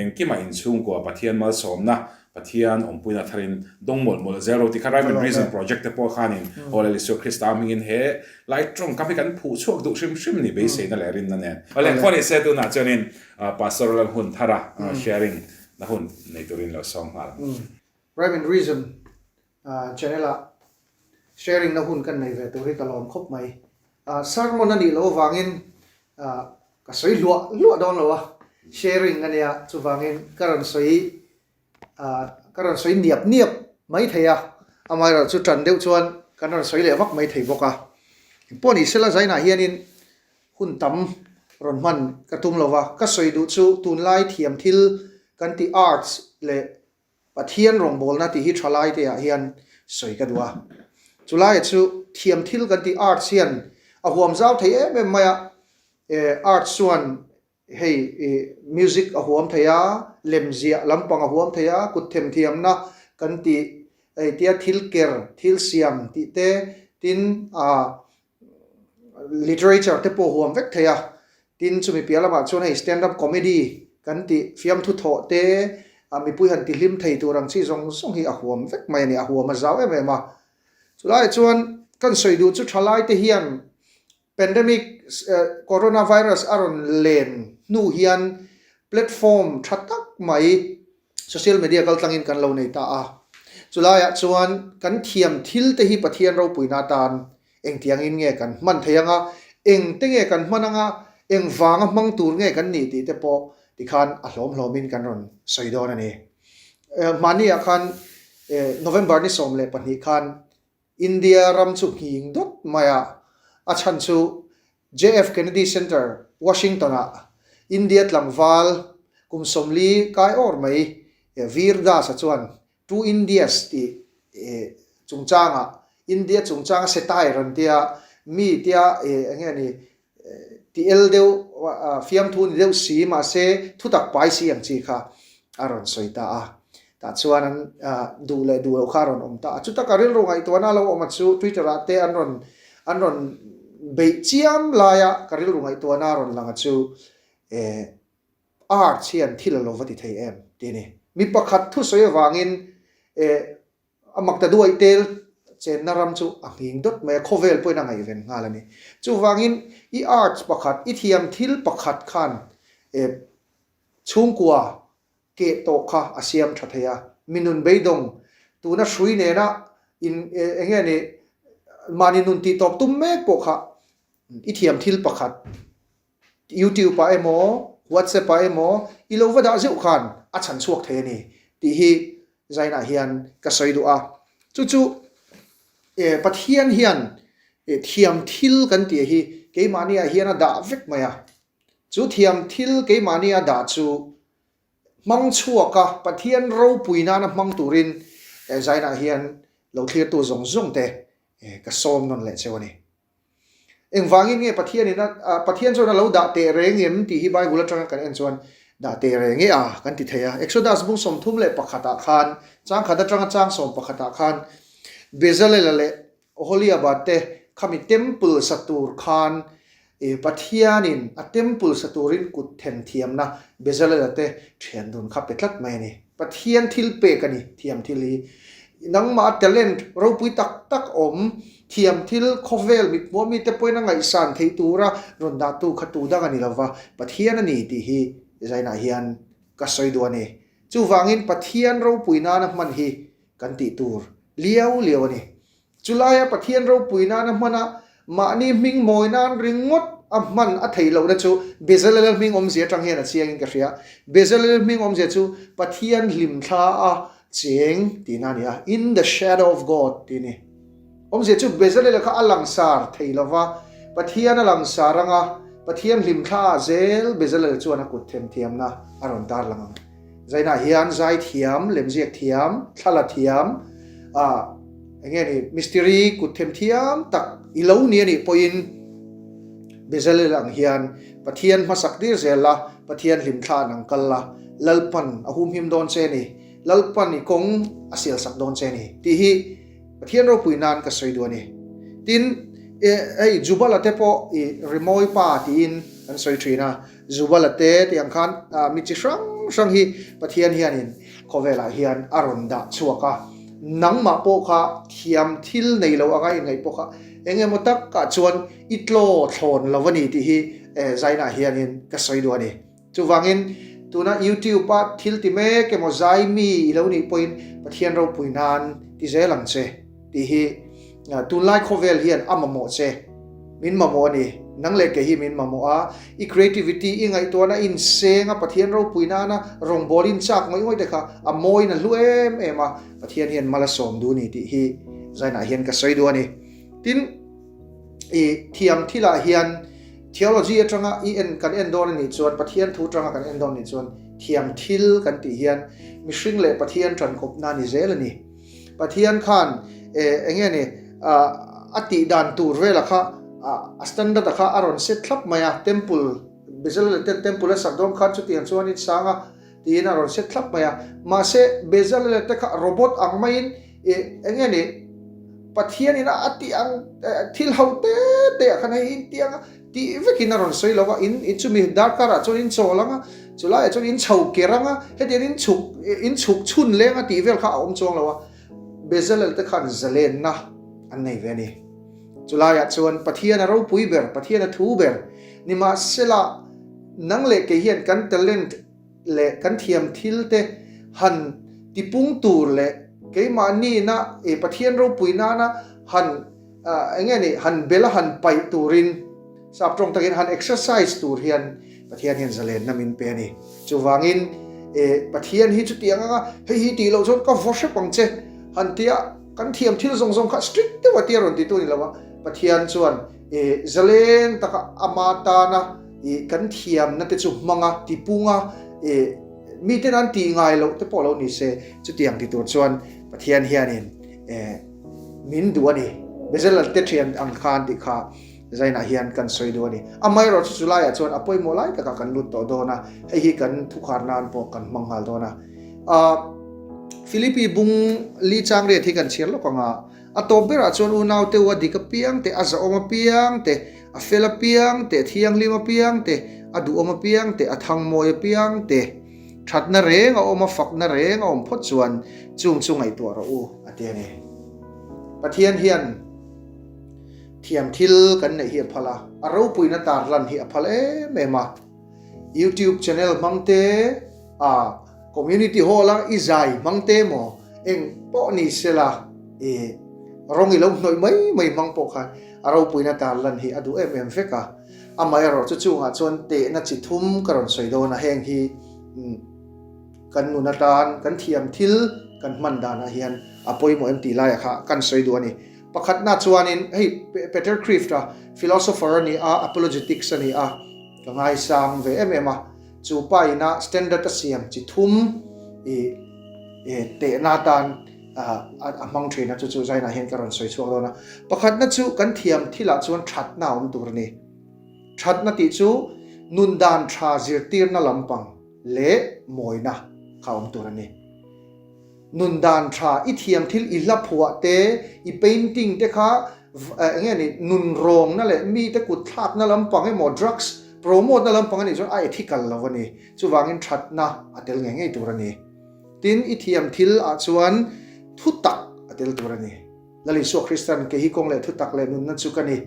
Engkimah inchhungkua Pathian malsawmna, Pathian awmpuina tharin dawng mawlh mawlh zel ro ti kha Rhyme and Reason Project te pawh khanin Aw Lal Isua Krista hmingin he lai tawngkam hi kan phuh chhuak duh hrim hrim ni beiseina leh rinna nen. Aw le, khaw ni se tunah chuanin Pastor Lalhun Thara sharing na hun nei turin lo sawm nghal ang. Rhyme and Reason Channel ah sharing na hun kan nei ve tur hi ka lawm khawp mai. Sermon a nih loh avangin ka sawi hluah hluah dawn lo a, sharing a nia chuvangin ka rawn sawi ka rawn sawi niap niap mai thei a, amaherawh chu tan deuh chuan kan rawn sawi leh vak mai thei bawk a. Engpawh ni sela zainah hianin hun tam rawn hman ka tum lo va, ka sawi duh chu tunlai thiam thil kan tih arts leh Pathian rawngbawlna tih hi thalai te ah hian sawi ka duh a. Chulai chu thiam thil kan tih arts hian a huam zau thei em em mai a. Arts chuan hei music a huam thei a, lemziah lampang a huam thei a, kut themthiamna kan tih hei tia thil ker, thil siam tih te, tin ah literature te pawh huam vek thei a, tin chumi piah lamah chuan hei stand up comedy kan tih fiamthu thawh te ah mipui han ti hlim thei tur ang chi zawng zawng hi a huam vek mai a ni, a huam a zau em em a. Chulaiah chuan kan sawi duh chu thalai te hian pandemic coronavirus a rawn len hnu hian platform tha tak mai Social media kal tlangin kan lo nei ta a, chulaiah chuan kan thiam thil te hi Pathian ropuina atan engtiangin nge kan hman thei anga? Eng te nge kan hman anga, eng vanga hmang tur nge kan nih tih te pawh tikhan a hlawm hlawmin kan rawn sawi dawn a ni. Hmahniah khan November ni 12 khan India ram chu nghing dawt mai a, a chhan chu JF Kennedy Center, Washington-ah India tlangval kum 40 kai awr mai Veer Das-a chuan Two Indias tih chungchangah India chungchanga satire an tia, mi tia eng nge ni ti el deuh fiamthu ni deuh si mahse thutak pai si ang chi kha a rawn sawi ta a. Tah chuan an duh leh duh loh kha a rawn awm ta a. Chutaka rilru ngaihtuahna lo awm a chu Twitter ah te an rawn an rawn beih chiam laia ka rilru ngaihtuahna a rawn lang a chu Arts hian thil a lo va ti thei em tih a ni. Mi pakhat thusawi avangin A mak ta duaih tel chenna ram chu a nghing dawt mai a, khawvel pawhin a ngaihven nghal a ni. Chuvangin i arts pakhat, i thiam thil pakhat khan chhungkua keh tawh kha a siam tha thei a. Mi nun beidawng tuna hrui nena in eng nge ni mahni nun tih tawp tum mek pawh kha i thiam thil pakhat YouTube ah emaw WhatsApp ah emaw i lo va dah zeuh khan a chhan chhuak thei a ni tih hi Zainah hian ka sawi duh a. Chu chu Pathian hian thiam thil kan tih hi keimahni ah hian a dah vek mai a. Chu thiam thil keimahni a dah chu hmang chhuak a, Pathian ropui nana hmang turin Zainah hian lo thlirtu zawng zawng te ka sawm nawn leh cheu a ni. Engvangin nge Pathianin a, Pathian chuan a lo dah teh reng em tih hi Bible atanga kan en chuan dah teh reng e a kan ti thei a. Exodus bung 31 ah khan, chang khat atanga chang 11 ah khan Bezalel-a leh Oholiab-a te khami temple sa tur khan Pathianin a temple sa turin kut them thiamna Bezalel-a te thian dun kha pe tlat mai a ni. Pathian thil pek a ni thiam thil hi. Nangmah talent ropui tak tak awm thiam thil khawvel mithmuh mite pawhin a ngaihsan theih tura rawn dahtu kha tu dang a ni lova, Pathian a ni tih hi zainah hian ka sawi duh a ni. Chuvangin Pathian ropui nana hman hi kan tih tur liau liau a ni. Chulaia Pathian ropui nana hman a, mahni hming mawi nan ringawt a hman a theih lohna chu Bezalel hming awmzia atang hian a chiangin ka hria. Bezalel hming awmzia chu Pathian hlimthla a cheng tihna a ni a, In the shadow of God tih a ni. Awmzia chu Bezalel kha a langsar thei lova, Pathian a langsar anga Pathian hlimthla ah zel Bezalel chuan a kut themthiamna a rawn tarlang ang. Zainah hian zai thiam, lemziak thiam, thlala thiam, ah eng nge ni mistiri kut them thiam tak i lo ni a nih pawhin Bezalel ang hian Pathian hmasak dir zel la, Pathian hlimthla an ang kal la, Lalpan a humhim dawn che ni, Lalpan i kawng a sialsak dawn che ni tih hi Pathian ropui nan ka sawi duh a ni. Tin, hei Jubala te pawh i rimawi pa tiin an sawi thin a, Jubala te tih ang khan mi chi hrang hrang hi Pathian hianin khawvelah hian a rawn dah chhuak a. Nangmah pawh kha thiam thil nei lo anga inngaih pawh kha eng emaw takah chuan i tlaw thlawn lo a ni tih hi zainah hianin ka sawi duh a ni. Chuvangin, tuna YouTube-a thil ti mek emaw zai mi i lo nih pawhin Pathian ropui nan ti zel ang che tih hi tunlai khawvel hian a mamawh che, min mamawh a ni. Nang leh kei hi min mamawh a, i creativity i ngaihtuahna inseng a Pathian ropui nana rawngbâwl inchâk ngawih ngawih te kha a mawiin a hlu em em a, Pathian hian mal a sawm duh a ni tih hi zainah hian ka sawi duh a ni. Tin. I thiam thilah hian theology atanga i en kan en dawn a nih chuan Pathian thu atanga kan en dawn a nih chuan thiam thil kan tih hian mihring leh Pathian tankawpna a ni zel a ni. Pathian khan eng nge ni a tih dan tur vela kha a standard a kha a rawn set thlap mai a, temple Bezalel ten temple a sak dawn khan chutiang chuan in sang a tiin a rawn set thlap mai a. Mahse Bezalel te kha robot ang maiin eng nge ni Pathianin a tih ang thil ho te te ah khan hei in tih ang a tih vekin a rawn sawi lo a, in in chumi darkar ah chuan in chawl ang a, chulaiah chuan in chho ker ang a, hetiang in chhuk in chhuk chhun leng a tih vel kha a awm chuang lo a, Bezalel te khan zalenna an nei ve a ni. Chulaiah chuan Pathian a ropui ber, Pathian a thu ber, nimahsela nang leh kei hian kan talent leh kan thiam thil te han tipung tur leh keimahni-na Pathian ropui nana han eng nge ni han bela han paih turin Sap tawng takin han exercise tur hian Pathian hian zalenna min pe a ni. Chuvangin e Pathian hi chutiang anga hei hi tih loh chuan ka vaw hrep ang che han tia kan thiam thil zawng zawng kha strict deuh a tia rawn titu a ni lo a. Pathian chuan e zalen taka ama tana e kan thiamna te chu hmanga tipunga e miten an tih ngai loh te pawh lo ni se chutiang ti tur chuan Pathian hianin e min duh a ni. Bezalel te thian ang khan tih kha Zainah hian kan sawi duh a ni. Amaherawh chu chulaiah chuan a pawimawh lai takah kan lut tawh dawn a, hei hi kan thukhar nan pawh kan hmang nghal dawn a. Ahh Philippi bung li chang riat hi kan chhiar lawk ang a, a tawp berah chuan unau te u a dik apiang te, a zahawm apiang te, a fel apiang te, a thianghlim apiang te, a duhawm apiang te, a thangmawi apiang te, thatna reng a awm a, fakna reng a awm phawt chuan chung chu ngaihtuah rawh u a ti a ni. Pathian hian. Thiam thil kan neih hi a phal a, a ropuina tarlan hi a phal em em a. YouTube channel hmang te, a community hall a i zai hmang te maw eng pawh ni sela i rawng i lo hnawih mai mai hmang pawh khan a ropuina tarlan hi a duh em em vek a. Amaherawh chu chungah chuan tehna chi thum ka rawn sawi dawn a, heng hi kan nun atan kan thiam thil kan hman danah hian a pawimawh em tih laiah kha kan sawi duh a ni. Pakhatna chuanin hei Peter Kreeft a philosopher a ni a, apologetics a ni a, ka ngaisang ve em em a, chu pa ina standard a siam chi thum i tehna atan a hmang thin a, chu chu zainah hian ka rawn sawi chhuak dawn a. Pakhatna chu kan thiam thilah chuan thatna a awm tur a ni. Thatna tih chu nun dan tha zirtirna lampang leh mawina kha a awm tur a ni. Nun dan tha, i thiam thil, i hla phuah te, i painting te kha eng nge ni, nun rawngna leh mite kut thlakna lampang emaw drugs promote na lampang a nih chuan a ethical lo a ni. Chuvangin thatna a tel ngei ngei tur a ni. Tin, i thiam thil ah chuan thutak a tel tur a ni. Lal Isua Kristan kei hi kawng leh thutak leh nunna chu ka ni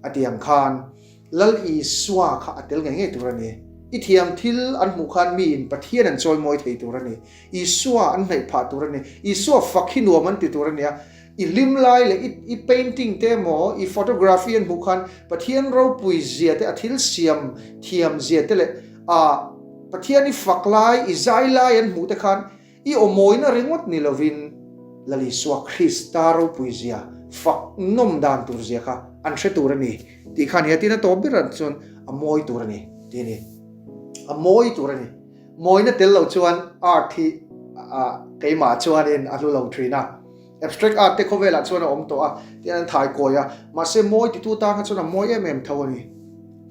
a ti ang khan Lal Isua kha a tel ngei ngei tur a ni. I thiam thil an hmuh khan miin Pathian an chawimawi thei tur a ni. Isua an hnaih phah tur a ni. Isua fak hi nuam an ti tur a ni a. I hlim lai leh i i painting te emaw i photography an hmuh khan Pathian ropui zia te a thil siam thiam zia te leh a Pathian i fak lai i zai lai an hmuh te khan I awmawina ringawt ni lovin Lal Isua Krista ropui zia, fak nawm dan tur zia kha an hre tur a ni tih kha a ni a, tin a tawp berah chuan a mawi tur a ni tih a ni. A mawi tur a ni. Mawina tel lo chuan art hi keimah chuanin a hlu lo thin a. Abstract art te khawvelah chuan a awm tawh a, tin an thai kawi a, mahse mawi titu tan kha chuan a mawi em em tho a ni.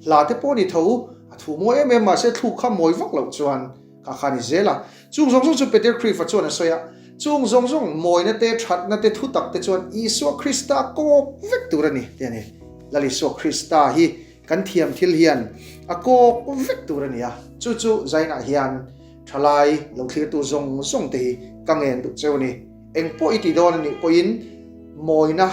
Hla te pawh a ni tho, a thu mawi em em mahse thluk kha mawi vak loh chuan Kha kha ni zel a. Chung zawng zawng chu Peter Khrihfa chuan a sawi a, Chung zawng zawng mawina te, thatna te, thutak te chuan Isua Krista kawk vek tur a ni, ti a ni. Lal Isua Krista hi kan thiam thil hian a kawk vek tur a ni a. Chu chu Zainah hian thalai lo thlirtu zawng zawng te hi ka ngen duh cheu a ni. Eng pawh i ti dawn a nih pawhin mawina,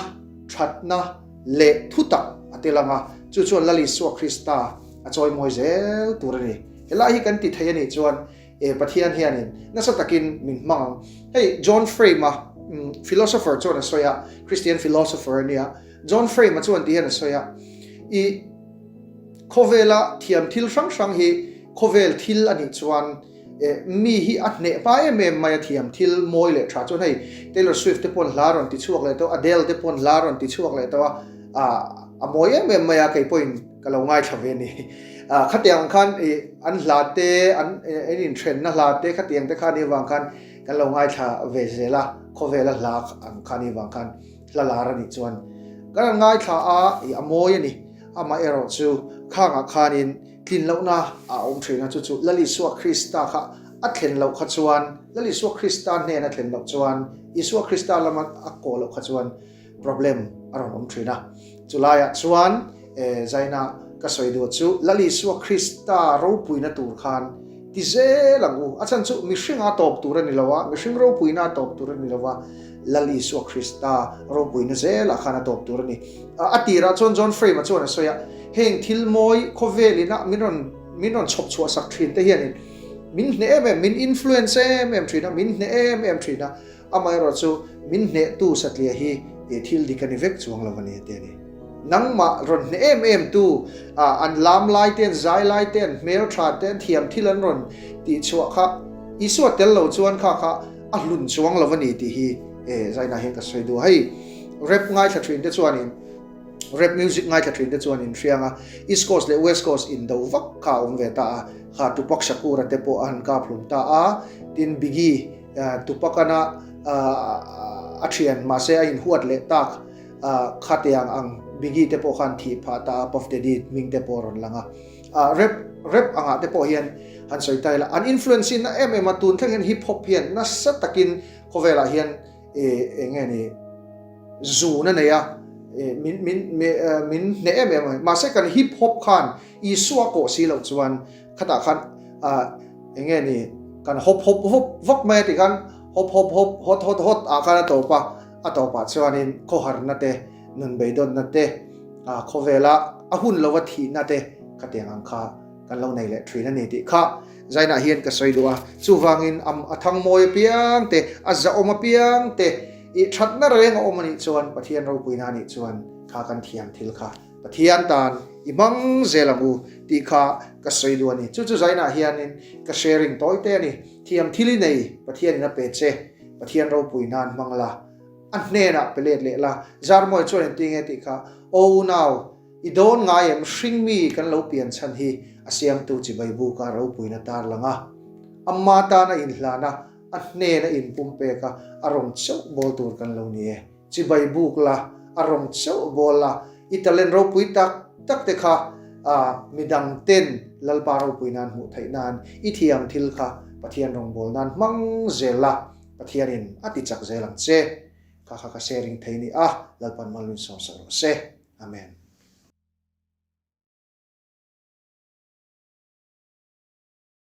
thatna leh thutak a tel ang a, chu chuan Lal Isua Krista a chawimawi zel tur a ni. Helai hi kan ti thei a nih chuan e Pathian hianin nasa takin min hmang ang. Hei John Frame-a philosopher chuan a sawi a, Christian philosopher a nia. John Frame-a chuan ti hian a sawi a, I khawvela thiam thil hrang hrang hi khawvel thil a nih chuan e mi hi a hneh hma em em mai a thiam thil mawi leh tha chuan hei Taylor Swift te pawn hla rawn ti chhuak leh tawh a, Adele te pawn hla rawn ti chhuak leh tawh a, a mawi em em mai a kei pawhin Ka lo ngaithla ve a ni. Khatiang ang khan i an hla te, an an inthenna hla te khatiang te kha ni avang khan kan lo ngaithla ve zel a, khawvela hla ang kha ni avang khan hla lar a nih chuan kan han ngaithla a, i a mawi a ni. Amaherawh chu khangah khanin tlin lohna a awm thin a, chu chu Lal Isua Krista kha a thlen loh kha chuan, Lal Isua Krista hnen a thlen loh chuan, Isua Krista lama a kawh loh kha chuan problem a rawn awm thin a. Chulaiah chuan Zaina ka sawi duh chu Lal Isua Krista ropuina tur khan ti zel ang u. A chhan chu mihringa tawp tur a ni lo a, mihring ropuina a tawp tur a ni lo a, Lal Isua Krista ropuina zelah khan a tawp tur a ni. A tirah chuan John Frame-a chuan a sawi a, heng thil mawi khawvelina min rawn min rawn chhawp chhuah sak thin te hianin min hneh em em, min influence em em thin a, min hneh em em thin a. Amaherawhchu, min hnehtu satliah hi thil dik a ni vek chuang lo a ni, a ti a ni. Nangmah rawn hneh em em tu, an lam lai te, an zai lai te, an hmel tha te, an thiam thil an rawn tih chhuah kha Isua tel lo chuan kha kha a hlun chuang lo a ni tih hi zainah hian ka sawi duh a. Hei rap ngaithla thin te chuanin rap music ngaithla thin te chuan in hriang a, East Coast leh West Coast indo vak kha a awm ve ta a, kha Tupac Shakur a te pawh a han kap hlum ta a, tin Biggie Tupac-ana a thian mahse a inhuat leh tak khatiang ang Biggie te pawh khan thih phah ta a, Puff Daddy hming te pawh a rawn lang a. Rap rap angah te pawh hian han sawi ta ila, an influence hi na em em a, tun thleng hian hip hop hian nasa takin khawvelah hian eng nge ni zun a nei a, min min min hneh em em a ni. Mahse kan hip hop khan Isua kawh si loh chuan khatah khan eng nge ni kan hop hop hop vak mai a tih khan hop hop hop hot hot hot ah khan a tawp a, a tawpah chuanin khawharna te nun beidawnna te khawvela a hun lova thihna te khatiang ang kha kan lo nei leh thin a ni tih kha zainah hian ka sawi duh a. Chuvangin a thangmawi apiang te, a zahawm apiang te i thatna reng a awm a nih chuan Pathian ropuina a nih chuan kha kan thiam thil kha Pathian tan i hmang zel ang u tih kha ka sawi duh a ni. Chu chu zainah hianin ka sharing tawi te a ni. Thiam thil i nei Pathianin a pe che, Pathian ropui nan hmang la, a hnenah pe let leh la. Zarmawi chuan engti nge tih kha, Aw unau, i dawn ngai em hringmi kan lo pian chhan hi a siamtu chibai buka ropuina tar lang a. Amma tana inhlan a, a hnena inpumpek a, a rawn chauh bawl tur kan lo ni e. Chibai buk la, a rawn chauh bawl la, i talent ropui tak tak te kha midang ten Lalpa ropui nan hmuh theih nan i thiam thil kha Pathian rawngbâwl nan hmang zel la, Pathianin a ti chak zel ang che. Kha kha ka sharing thei ni a, Lalpan malwin sawm sak rawh se. Amen.